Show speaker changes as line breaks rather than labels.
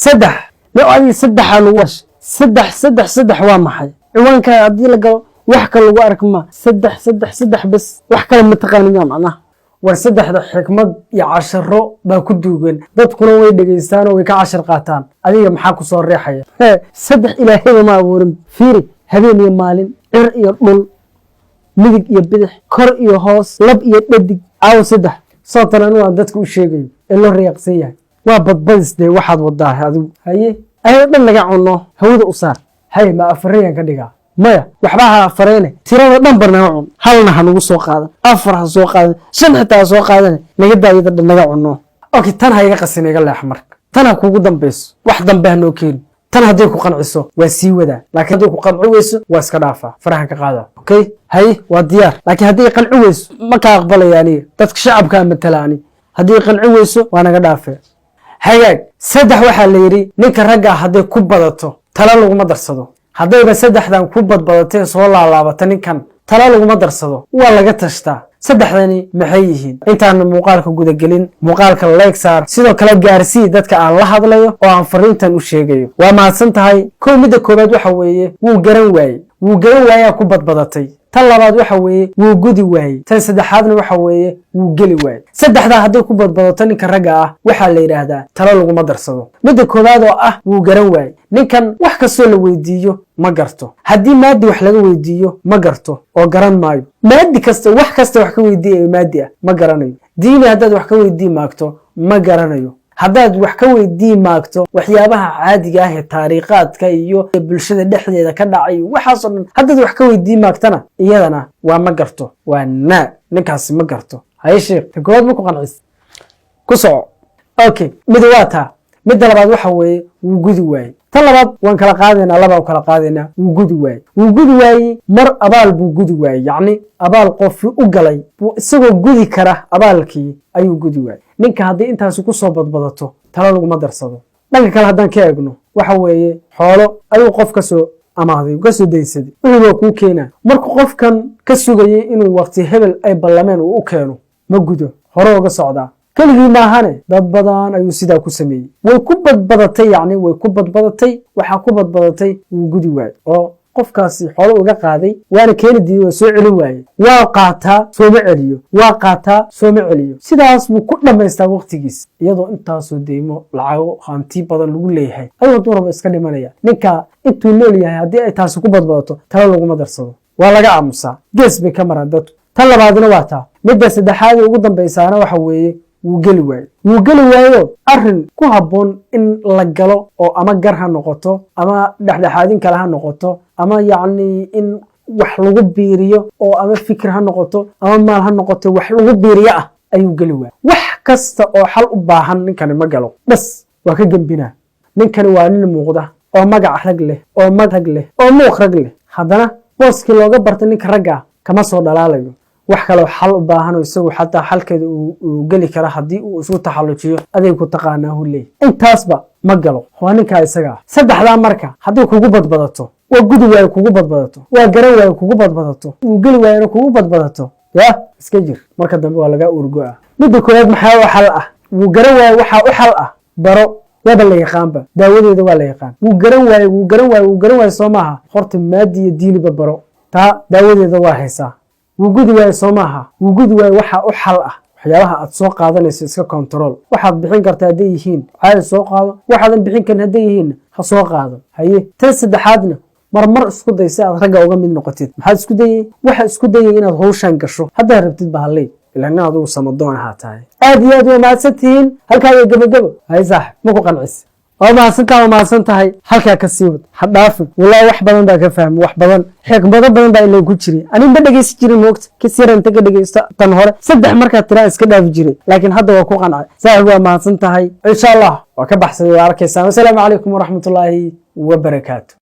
Saddex no adiga saddexaa lagu wash. Saddex, saddex, saddex waa maxay? Ciwaanka haddii la galo, wax kale lagu arki ma. Saddex, saddex, saddex bes, wax kale ma taqaanin yaa macnaha? War saddexda xikmad iyo casharo baa ku duugan, dadkuna way dhegaystaan oo way ka cashar qaataan. Adiga maxaa ku soo reexaya? Saddex ilaahayba ma abuurin. Fiiri: habeen iyo maalin, cir iyo dhul, midig iyo bidix, kor iyo hoos, lab iyo dhadig. Caawo saddex sootan anigu aan dadka u sheegayo ee loo riyaaqsan yahay waa badbadis. Dee waxaad wadaa adigu haye, ayadoo dhan laga cuno, hawada u saar. Haye, ma afarayaan ka dhigaa? Maya, waxba ha afareyne, tirada dhan ba naga cun. Halna ha nagu soo qaadan, afar ha soo qaadan, shan xitaa ha soo qaadan, naga daa iyada dhan naga cuno. Okay, tan ha iga qasin, iga leex. Marka tan ha kugu dambayso, wax dambe ha noo keeni. Tan hadday ku qanciso waa sii wadaa, laakiin hadday ku qanci weyso waa iska dhaafaa, farahan ka qaadaa. Okay, haye, waa diyaar. Laakiin hadday qanci weyso ma ka aqbalaya aniga, dadka shacabkaa matala ani. Haddii qanci weyso waa naga dhaafee. Hagaag, saddex waxaa la yidhi ninka raggaa hadday ku badato tala laguma darsado. Haddayba saddexdan ku badbadatee soo laalaabata, ninkan tala laguma darsado, waa laga tashtaa. Saddexdani maxay yihiin? Intaana muuqaalka gudagelin, muuqaalka like saar, sidoo kale gaarsii dadka aan la hadlayo oo aan fariintan u sheegayo. Waa mahadsan tahay. Kow, midda koowaad waxa weeye wuu garan waayey. Wuu garan waayaa ku badbadatay. Tan labaad waxa weeye wuu gudi waayey. Tan saddexaadna waxa weeye wuu geli waayey. Saddexdaa hadday ku badbadato ninka ragga ah, waxaa la yidhaahdaa talo laguma darsado. Midda koowaad oo ah wuu garan waayey, ninkan wax kastoo la weydiiyo ma garto. Haddii maadi wax laga weydiiyo ma garto oo garan maayo. Maadi kasta, wax kasta wax ka weydiiyayo maadi ah, ma garanayo. Diini haddaad wax ka weydii maagto, ma garanayo. Haddaad wax ka weydii maagto waxyaabaha caadiga ah ee taariikhaadka iyo bulshada dhexdeeda ka dhacay, waxaasoo dhan haddaad wax ka weydii maagtana, iyadana waa ma garto, waa naa ninkaasi ma garto. Haye sheekh, ta koowaad ma ku qancis? Ku soco. Okay, mid waa taa. Midda labaad waxa weeye wuu gudi waayey. Tan labaad waan kala qaadaynaa, labaan kala qaadaynaa. Wuu gudi waayey, wuu gudi waayey. Mar abaal buu gudi waayey, yacni abaal qofi u galay buu isagoo gudi kara abaalkii ayuu gudi waayey. Ninka haddii intaasi kusoo badbadato talo laguma darsado. Dhanka kale haddaan ka eegno, waxa weeye xoolo ayuu qof kasoo amaahday, kasoo daynsaday, wixii waa kuu keenaa. Markuu qofkan ka sugayay inuu waqti hebel ay ballameen uu u keeno, ma gudo, hore uga socdaa. Keligii maahane, dad badan ayuu sidaa ku sameeyey. Way ku badbadatay, yacni way ku badbadatay. Waxaa ku badbadatay wuu gudi waayey oo qofkaasi xoolo uga qaaday, waana keeni diiday, waa soo celin waaye. Waa qaataa, sooma celiyo, waa qaataa, sooma celiyo. Sidaas buu ku dhammaystaa waqtigiisa, iyadoo intaasoo deymo, lacago, hanti badan lagu leeyahay ayuu hadduu rabo iska dhimanaya. Ninka intuu nool yahay haddii ay taasi ku badbadato talo laguma darsado, waa laga aamusaa, gees bay ka maraan dadku. Tan labaadna waa taa. Midda saddexaad ee ugu dambaysaana waxa weeye wuu geli waayo. Wuu geli waayo, arrin ku habboon in la galo oo ama gar ha noqoto ama dhexdhexaadin kale ha noqoto ama yacni in wax lagu biiriyo oo ama fikir ha noqoto ama maal ha noqoto, wax lagu biiriyo ah ayuu geli waaya. Wax kasta oo xal u baahan ninkani ma galo, bas waa ka gembinaa. Ninkani waa nin muuqda oo magac rag leh oo mag rag leh oo muuq rag leh, haddana booskii looga bartay ninka ragga kama soo dhalaalayo. Wax kaloo xal u baahan oo isagu xataa xalkeeda uu geli kara haddii uu isku taxallujiyo, aday ku taqaanaa hu leey, intaasba ma galo. Waa ninkaa isaga ah. Saddexdaa marka haddii kugu badbadato, waa gudi waayo kugu badbadato, waa garan waayo kugu badbadato, uu geli waayona kugu badbadato, ya iska jir, marka dambe waa laga urgo-a. Midda koowaad maxaa u xal ah? Wuu garan waayo, waxaa u xal ah baro. Waaba la yaqaanba, daawadeeda waa la yaqaan. Wuu garan waaye, wuu garan waaye, wuu garan waaye, soo maaha? Horta maadi iyo diiniba baro, taa daawadeeda waa haysaa. Wuu gudi waaye, soo maaha? Wuu gudi waaye, waxaa u xal ah waxyaabaha aad soo qaadanayso iska control. Waxaad bixin karta hadday yihiin caadi soo qaado, waxaadan bixin karin hadday yihiin ha soo qaado. Haye, tan saddexaadna marmar isku day si aad ragga uga mid noqotid. Maxaad isku dayay? Waxa isku dayay inaad hawshan gasho haddaad rabtid ba halley, ilaa nin adigu samadoon ahaa tahay. Aad iyo aad waa mahadsan tihiin. Halkaa iyo gabagabo. Hay saaxib, ma ku qancis? Waa mahadsantaha, waa mahadsan tahay. Halkaa ka sii wad, ha dhaafin. Wallahi wax badan baa ka fahmay, wax badan, xikmado badan baa ilan ku jiray. Anin ma dhegeysan jirin, moogta, kas yar inta ka dhegeysto tan hore saddex markaad tiraa iska dhaafi jiray, laakiin hadda waa ku qancay. Saaxib, waa mahadsan tahay. Insha Allah waa ka baxsaday, waa arkaysaan. Wasalaamu calaykum waraxmatullaahi wabarakaatu.